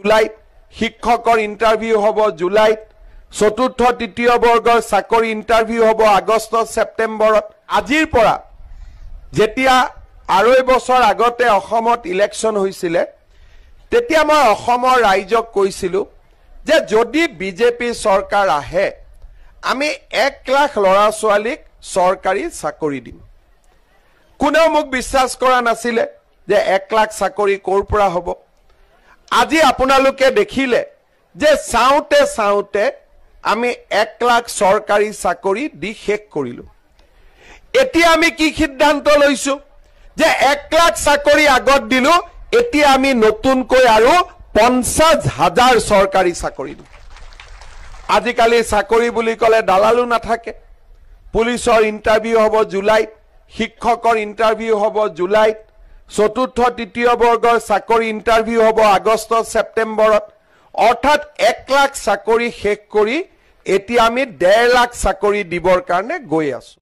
জুলাইত, শিক্ষকৰ ইণ্টাৰভিউ হ'ব জুলাইত, চতুৰ্থ তৃতীয় বৰ্গৰ চাকৰি ইণ্টাৰভিউ হ'ব আগষ্ট ছেপ্টেম্বৰত। আজিৰ পৰা যেতিয়া 2.5 বছৰ আগতে অসমত ইলেকশ্যন হৈছিলে, তেতিয়া মই অসমৰ ৰাইজক কৈছিলোঁ যে যদি বিজেপি চৰকাৰ আহে আমি 1 লাখ ল'ৰা ছোৱালীক চৰকাৰী চাকৰি দিম। কোনেও মোক বিশ্বাস কৰা নাছিলে যে 1 লাখ চাকৰি ক'ৰ পৰা হ'ব। আজি আপোনালোকে দেখিলে যে চাওঁতে চাওঁতে আমি 1 লাখ চৰকাৰী চাকৰি দি শেষ কৰিলোঁ। এতিয়া আমি কি সিদ্ধান্ত লৈছোঁ যে 1 লাখ চাকৰি আগত দিলোঁ, এতিয়া আমি নতুনকৈ আৰু 50,000 চৰকাৰী চাকৰি দিওঁ। আজিকালি চাকৰি বুলি ক'লে দালালো নাথাকে। পুলিচৰ ইণ্টাৰভিউ হ'ব জুলাইত, শিক্ষকৰ ইণ্টাৰভিউ হ'ব জুলাইত, চতুৰ্থ তৃতীয় বৰ্গৰ চাকৰি ইণ্টাৰভিউ হ'ব আগষ্ট ছেপ্টেম্বৰত। অৰ্থাৎ 1 লাখ চাকৰি শেষ কৰি এতিয়া আমি 1.5 লাখ চাকৰি দিবৰ কাৰণে গৈ আছোঁ।